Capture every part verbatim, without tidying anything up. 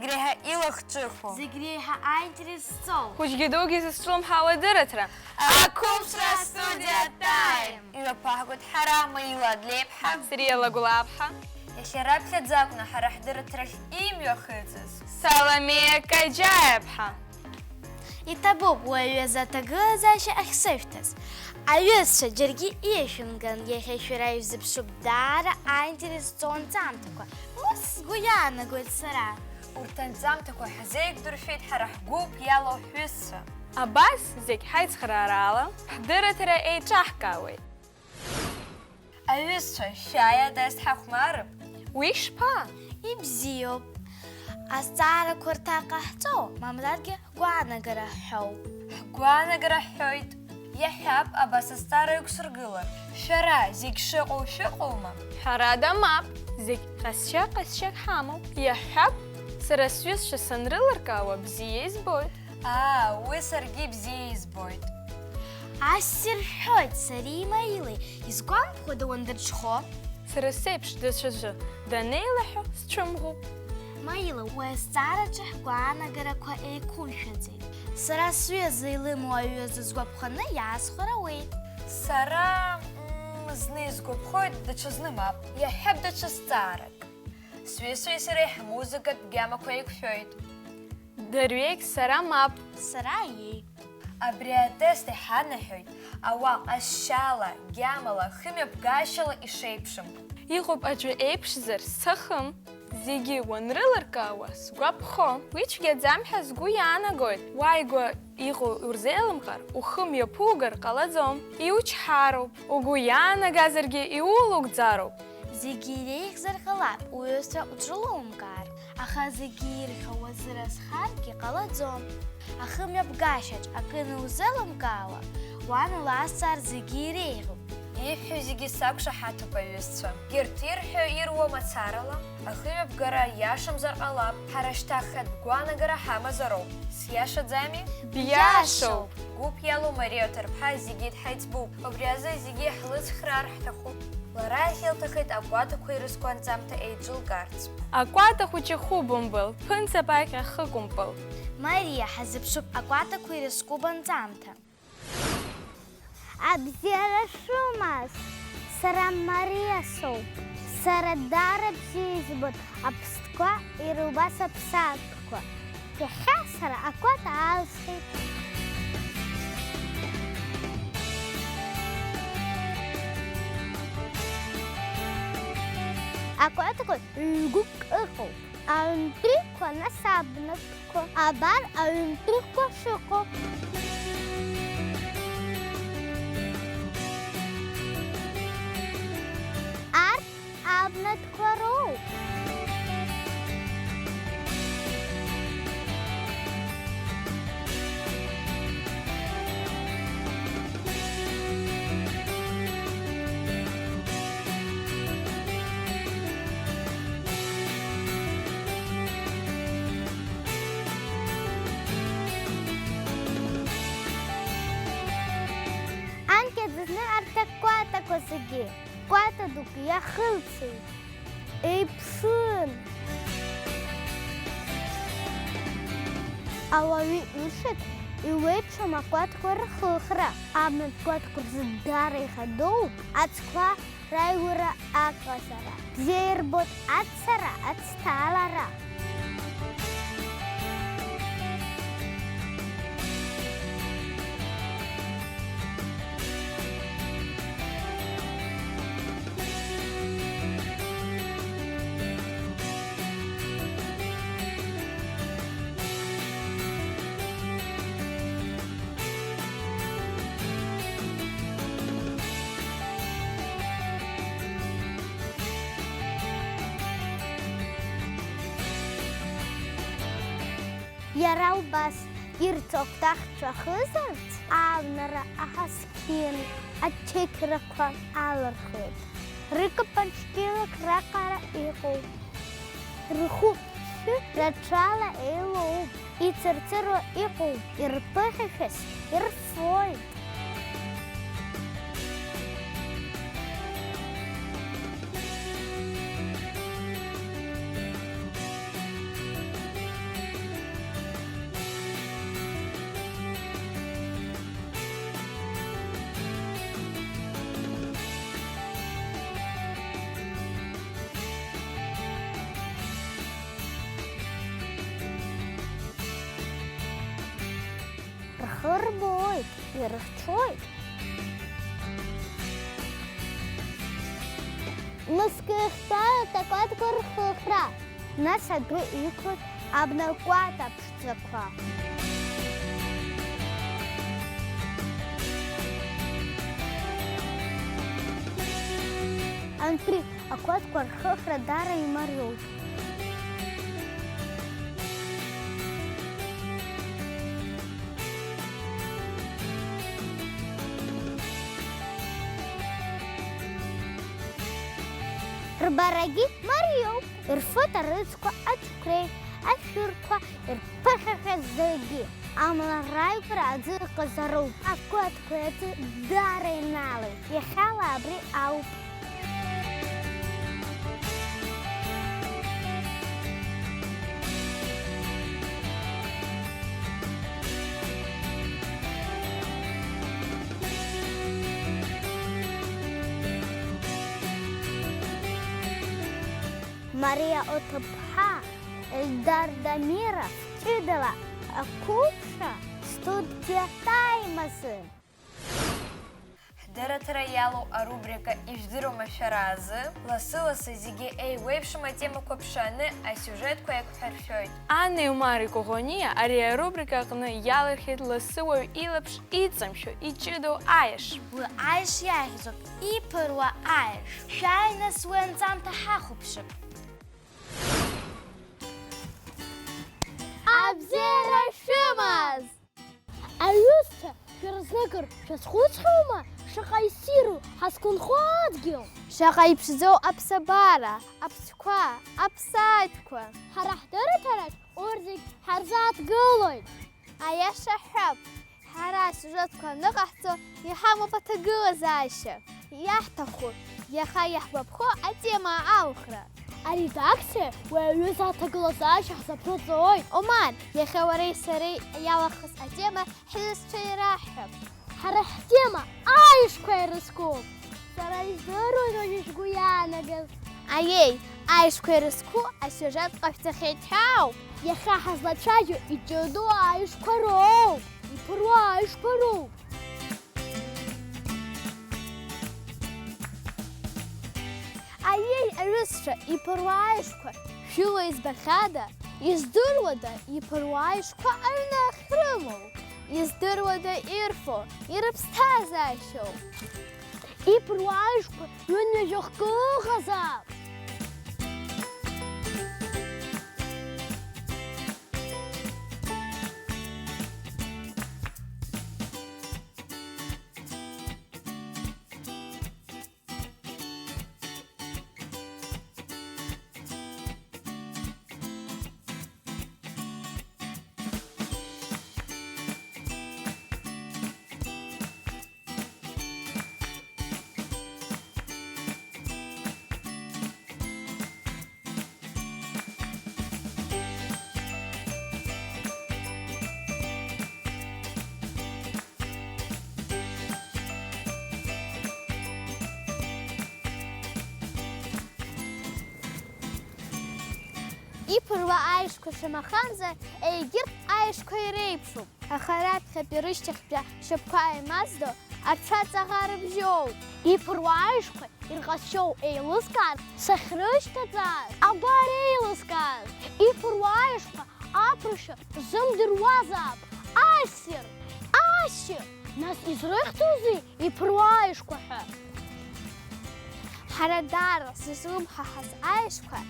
Зегь реиҳа илахҿыху. Зегь реиҳа аинтерес зҵоу. Хәыҷгьы дугьы зызҿлымҳауа адырраҭара. Ақәыԥшра астудиа Time! Иҩаԥаҳгоит ҳара Маила Адлеиԥҳа. Сириа Лагәлаԥҳа. Иахьа раԥхьаӡа акәны ҳара ҳдырраҭарахь имҩахыҵыз. Саломеа Каџьаиаԥҳа. Иҭабуп уи аҩыза аҭагылазаашьа ахьсышәҭаз. Аҩызцәа, џьаргьы ишәымган, иахьа шәара ишәзыԥшуп даара аинтерес зҵоу анҵамҭақәа. Ус сгәы иаанагоит сара. Урҭ анҵамҭақәа ҳзеиқәдыршәеит ҳара ҳгәыԥ иалоу ҳҩызцәа. Абас зегь ҳаицхраарала ҳдырраҭара еиҿаҳкаауеит. Аҩызцәа, шәааи, атест ҳахәмарып. Уи шԥа? Ибзиоуп. Азҵаарақәа рҭак ҟаҳҵо, мамзаргьы ҳгәаанагара ҳҳәоу? Ҳгәаанагара ҳҳәоит. Иаҳҳәап, абас азҵаара иқәсыргылар. Шәара зегь шыҟоу шәыҟоума? Ҳәарада, мап, зегь ҟазшьа-ҟазшьак ҳамоуп. Иаҳҳәап, сара сҩызцәа санрылыркаауа бзиа избоит. Аа, уи саргьы ибзиа избоит. Ассир шәҳәоит, сареи Маилеи, изгәамԥхода уандырҽхәо? Сара сеиԥш даҽаӡәы данеилаҳәо сцәымӷуп. Маила, уи азҵаараҿы ҳгәаанагарақәа еиқәымшәаӡеит. Сара сҩыза илымоу аҩыза сгәаԥханы иаасхәар ауеит. Сара, мм, зны исгәаԥхоит, даҽазны мап. Иаҳҳәап, даҽа зҵаарак. Сҩызцәеи сареи ҳмузыкатә гьамақәа еиқәшәоит. Дырҩегь сара мап. Сара аиеи. Абри атест иҳанаҳәоит ауаа ҟазшьала, гьамала, хымҩаԥгашьала ишеиԥшым. Иҟоуп аӡәы еиԥшзар сҭахым. Зегьы уанрылыркаауа сгәаԥхо. Уи цәгьаӡам ҳәа сгәы иаанагоит. Уааигәа иҟоу урзеилымхар, ухы мҩаԥугар ҟалаӡом. Иучҳароуп. Угәы иаанагазаргьы иулугӡароуп. Зегьы иреиӷьзар ҟалап уҩызцәа уҽрылумкаар, аха зегьы ирҳәо уазыразхаргьы ҟалаӡом. Ахымҩаԥгашьаҿ акы анузеилымкаауа, уан улазҵаар зегьы иреиӷьуп. Ииҳәо зегьы сақәшаҳаҭуп, аҩызцәа. Егьырҭ ирҳәо-ируа мацарала, ахымҩаԥгара иашамзар ҟалап, ҳара шьҭа хатә гәаанагара ҳамазароуп. Сиашаӡами? Биашоуп! Гәыԥ иалоу Мариа Ҭарԥҳа зегьы дҳаиҵбуп. Убри азы зегьы ҳлыцхраар ҳҭахуп. Лара иахьылҭахеит акәатақәа ирызку анҵамҭа еиҿылкаарц. Акәата хәыҷы хубымбыл, ԥынҵа пакьа хыкәымпыл. Мариа, ҳазыԥшуп акәатақәа ирызку банҵамҭа. Абзиара шәымаз, сара Мариа соуп. Сара даара бзиа избоит аԥстәқәа, иара убас аԥсаатәқәа. Иахьа сара акәата аалсхит. Акәатақәа ҩ-гәыԥк ыҟоуп. Аҩнтәиқәа, нас абнатәқәа. Абар аҩнтәиқәа шыҟоу. Арҭ абнатәқәа роуп. Анкьа дызны арҭ акәатақәа зегьы. Кәата дук иахылцеит. Еиԥшын. Ауаҩы ишьаҭ иуеиԥшым акәатқәа рхыхра. Абнатә кәатқәа рзы даара ихадоуп ацқәа раиура аҟазара. Бзиа ирбоит ацара, ацҭалара. Иара убас ирҭаху ахьча хызарц, абнара аҳаскьын ачықьрақәа алырхуеит. Рыкапанчкьылак раҟара иҟоуп. Рхәыԥшцәа рацәала еилоуп. Ицырцыруа иҟоуп, ирԥыхьашәаз ирфоит. Рбоит, ирыхьчоит. Мызкы ихтәалоит акәатқәа рхыхра. Нас адәы иқәлоит абнакәата ԥшӡақәа. Анҭри, акәатқәа рхыхра даара имариоуп. Рбарагьы мариоуп, ирфоит арыцқәа, аџьықәреи, ашәырқәа, ирԥыхьашәа зегьы, амала рааигәара аӡы ыҟазароуп. Акәатқәеи аӡы даара инаалеит, иахьала абри ауп. Мариа Оҭыԥҳа, Елдар Дамиров ҷыдала ақәыԥшра студиа Time азы. Ҳдырраҭара иалоу арубрика Ижәдыруама шәара азы, лассы-лассы зегьы еиуеиԥшым атемақәа ԥшааны асиужетқәа еиқәҳаршәоит. Анеи Умари Коӷониа ари арубрика аҟны иалырхит лассы уаҩ илаԥш иҵамшәо, иҷыдоу аеш. Уи аеш иаӷьӡоуп, иԥыруа аеш. Шәааи, нас, уи анҵамҭа ҳахәаԥшып. Абзиара шәымаз! Аҩызцәа, шәара зныкыр шәазхәыцхьоума, шаҟа иссиру ҳазқәынхо адгьыл? Шаҟа иԥшӡоу аԥсабара, аԥсқәа, аԥсаатәқәа! Ҳара ҳдырраҭараҿ урҭ зегь ҳарзааҭгылоит. Аиаша ҳҳәап, ҳара асиужетқәа аныҟаҳҵо, иҳамоуп аҭагылазаашьа. Иаҳҭаху, иаха иаҳгәаԥхо атема алхра. Аредакциа уи аҩыза аҭагылазаашьа ҳзаԥырҵоит. Омар, иахьа уареи сареи иалахыз атема ҳҩызцәа ираҳҳәап. Ҳара ҳтема аешқәа ирызку. Сара издыруеит уажәы шәгәы иаанагаз. Аиеи, аешқәа ирызку асиужет ҟашәҵахьеит ҳәа ауп. Иахьа ҳазлацәажәо иҷыдоу аешқәа роуп, иԥыруа аешқәа роуп. Аиеи, аҩызцәа, иԥыруа аешқәа шәыла избахьада? Издыруада, иԥыруа аешқәа аҩны ахьрымоу? Издыруада ирфо, ирыԥсҭазаашьоу? Иԥыруа аешқәа ҩынҩажәа хкы ыҟазаап. Иԥыруа аешқәа шамахамзар, егьырҭ аешқәа иреиԥшуп, аха раԥхьатәи рышьҭахьтәи шьапқәа еимаздо аҽаҵаӷа рыбжьоуп. Иԥыруа аешқәа ирҟазшьоу еилыскаар, сахьрышьҭаҵааз, абар еилыскааз. Иԥыруа аешқәа аԥыршьа зымдыруазаап, ассир, ассир! Нас изрыхьӡузеи иԥыруа аешқәа ҳәа? Ҳара даара зызлымҳаҳаз аешқәа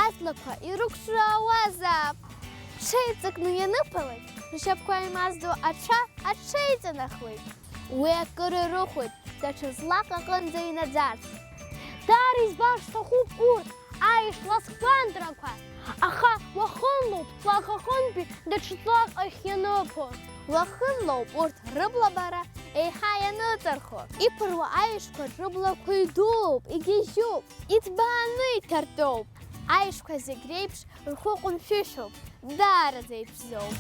аҵлақәа ирықәҿиауазаап. Ҽеиҵакны ианыԥалак, ршьапқәа еимаздо аҽа аҽеиҵанахуеит. Уи акыр ирыхәоит, даҽа злак аҟынӡа инаӡарц. Даара избар сҭахуп урҭ аишлас гәандрақәа, аха уахынлоуп ҵлак аҟынтәи даҽа ҵлак ахь ианыԥо. Уахынлоуп урҭ рыблабара еиҳа ианыҵархо. Иԥыруа аишқәа рыблақәа идууп, игьежьуп, иҭбааны иҭартәоуп. Аишқәа зегь реиԥш рхәы ҟәымшәышәуп, даараӡа иԥшӡоуп.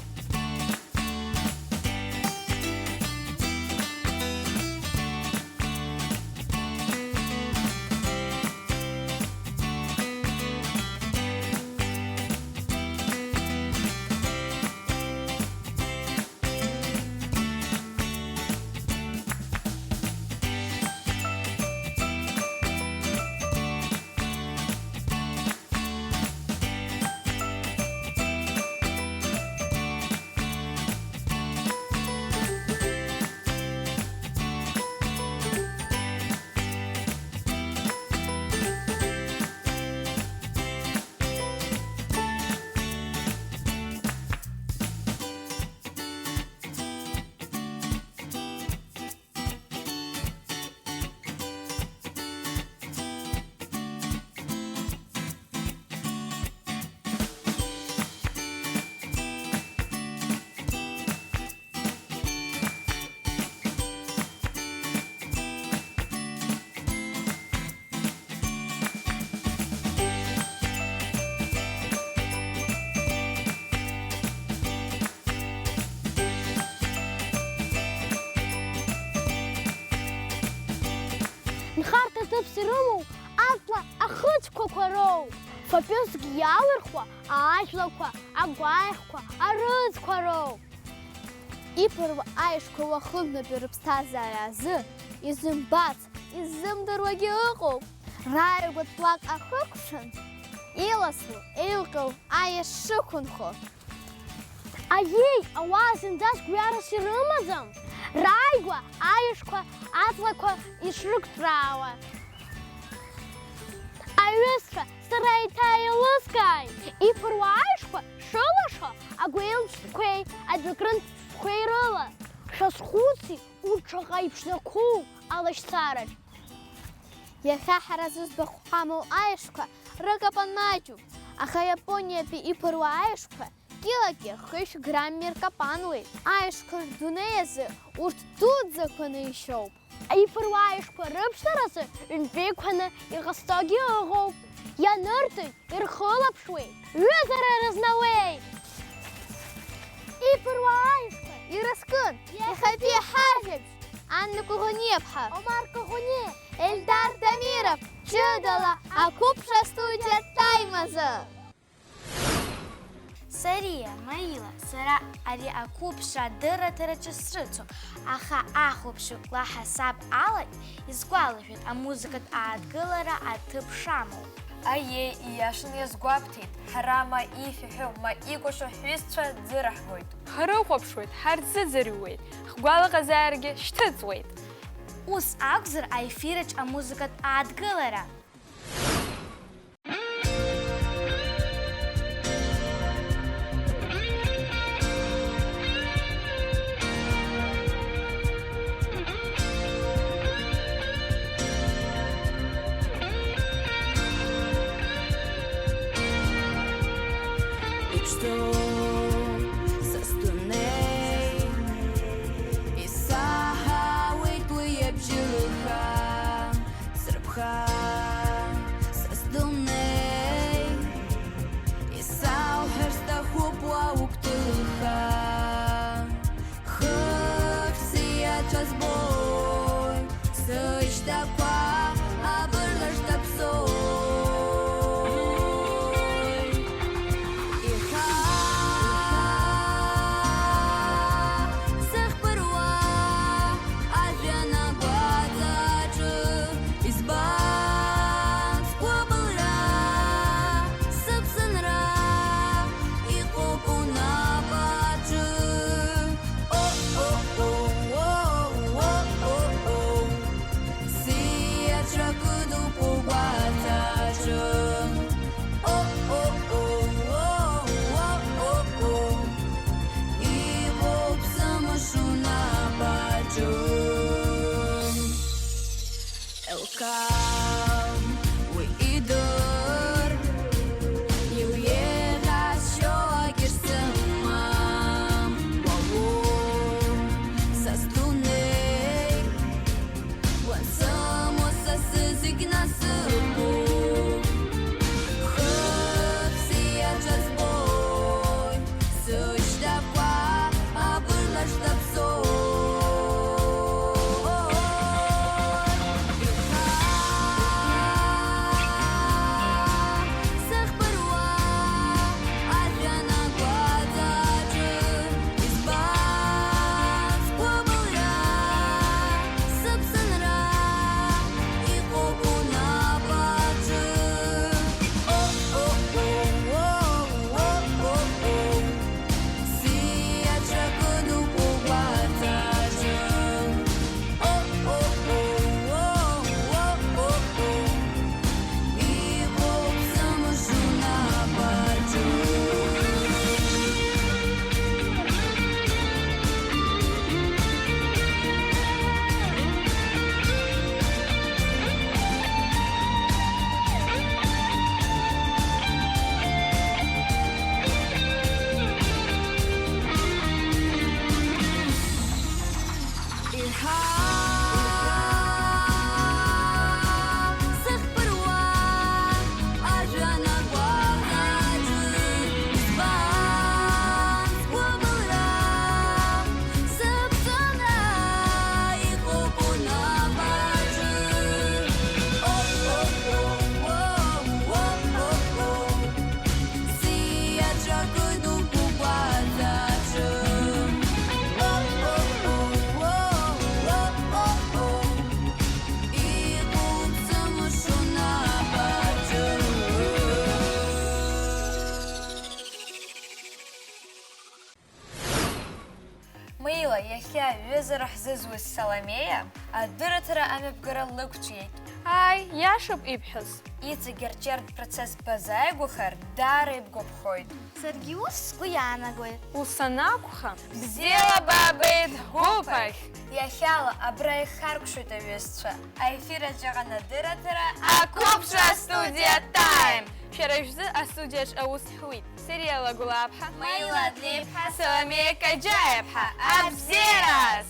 Ус ирымоу аҵла ахыцәқәақәа роуп. Фатәыск иалырхуа ажәлақәа, агәаӷьқәа, арыцқәа роуп. Иԥыруа аишқәа уахынтәатәи рыԥсҭазаара азы изымбац, изымдыруагьы ыҟоуп. Рааигәа ҵлак ахыкәшан, иласу, еилҟьоу аиа шықәынхо. Аиеи, ауаа зынӡаск гәҩарас ирымаӡам, рааигәа аишқәа аҵлақәа ишрықәҵәраауа. Аҩызцәа, сара еиҭа еилыскааит, иԥыруа аишқәа шылашо агәеилҵәҭқәеи адәыкрынтәқәеи рыла. Шәазхәыци, урҭ шаҟа иԥшӡақәоу алашьцараҿ! Иахьа ҳара зыӡбахә ҳамоу аишқәа рыкапан маҷуп, аха Иапониатәи иԥыруа аишқәа килогьы хышә грамми ркапануеит. Аишқәа рдунеи азы урҭ дуӡӡақәа нишьоуп. Иԥыруа аишқәа рыԥшӡаразы ҩынтәеиқәаны иҟазҵогьы ыҟоуп. Ианырҵоит, ирхылаԥшуеит, ҩызара рызнауеит. Иԥыруа аишқәа ирызкын иахьатәи ҳажәабжь Анна Кәыӷәаниаԥҳа, Омар Кәыӷәаниа, Ельдар Дамиров ҷыдала ақәыԥшра астудиа Таймазы. Сариа, Маила, сара ари ақәыԥшра адырраҭараҿы срыцуп, аха ахәаԥшҩы лаҳасаб ала исгәалашәоит амузыкатә ааҭгылара аҭыԥ шамоу. Аиеи, ииашаны иазгәабҭеит, ҳара ма ишәаҳәо, ма икәашо ҳҩызцәа ӡыраҳгоит. Ҳрыхәаԥшуеит, ҳарзыӡырҩуеит, ҳгәалаҟазаарагьы шьҭыҵуеит. Ус акәзар, аефираҿ амузыкатә ааҭгылара. Иԥшӡоуп са сдунеи, исаҳауеит уи абжьы лыхра, срыԥхьа. Мыйла, иахьа ҩызара ҳзызуз Саломеиа адырраҭара амҩаԥгара лықәҿиеит. Ааи, иашоуп ибҳәаз. Иҵегь арҿиаратә процесс базааигәахар, даара ибгәаԥхоит. Саргьы ус сгәы иаанагоит. Ус анакәха, бзиала баабеит ҳгәыԥ ахь! Иахьала абра ихаркәшоит аҩызцәа. Аефир аҿы иҟан адырраҭара Ақәыԥшра астудиа Time! Шәара шәзы астудиаҿ аус ҳуит Сериала Гәлаԥҳа, Маила Адлеиԥҳа, Саломеиа Каџьаиаԥҳа, абзиараз!